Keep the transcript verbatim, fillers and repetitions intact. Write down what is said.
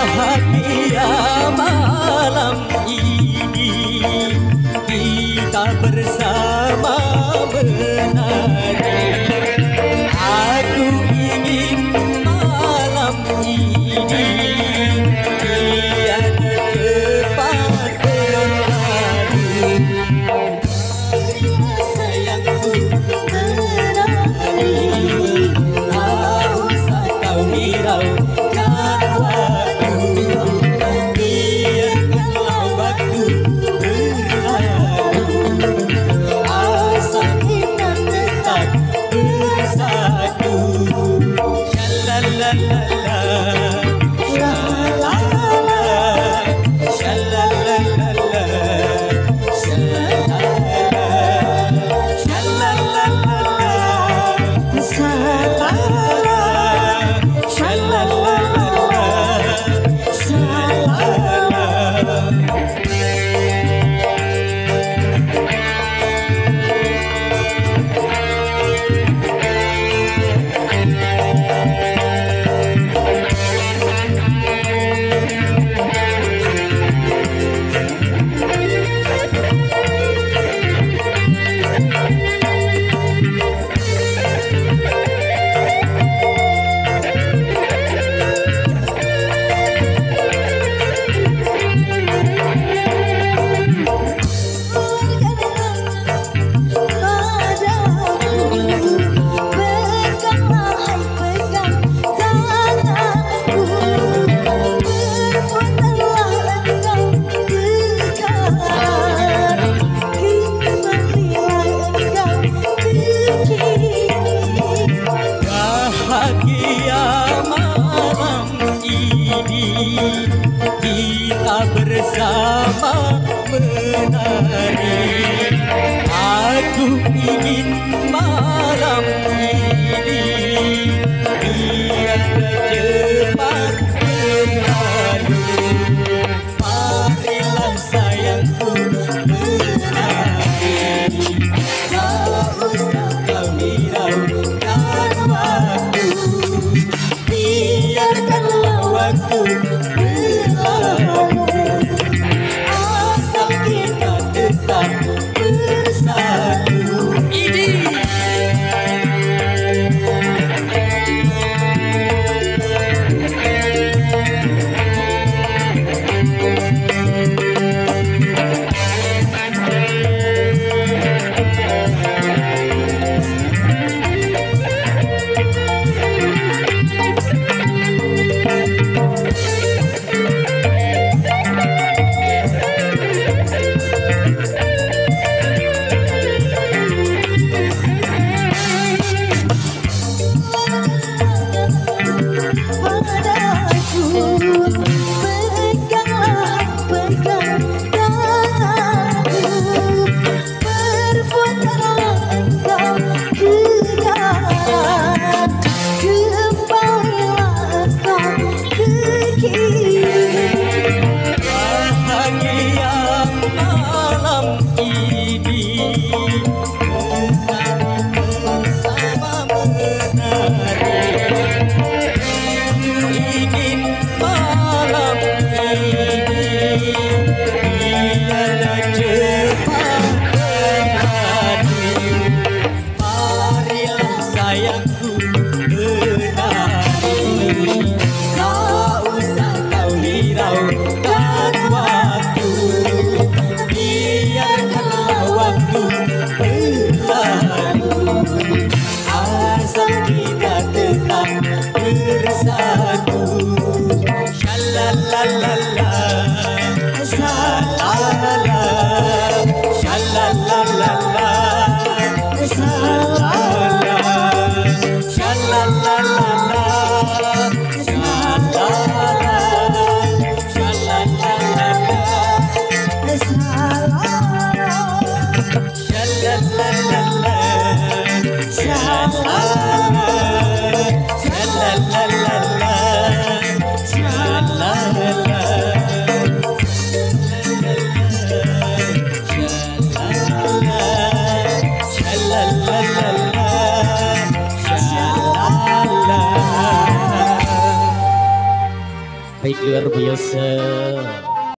Bahagia malam ini kita bersama menari. Aku ingin malam ini tiada cepat berlalu. Sayangku menari, tak usah kau hiraukan waktu. Biarkanlah waktu berlalu, asal kita tetap bersatu. Sha-la-la-la-la, sha-la-la-la, sha-la-la-la-la. Bahagia malam ini kita bersama menari. Aku ingin malam ini tiada cepat berlalu. Marilah sayangku menari, tak usah kau hiraukan waktu. Biarkanlah waktu berlalu, asal kita tetap bersatu. Ini Biar cepat terjadi, marilah sayangku menari. Tak usah kau hiraukan waktu, biarkanlah waktu berlalu. Asal kita tetap bersatu. Shalalalala, shalala, shalalalala, shalala, shalalalala, shalala, shalalalala, shalala. Baik, luar biasa.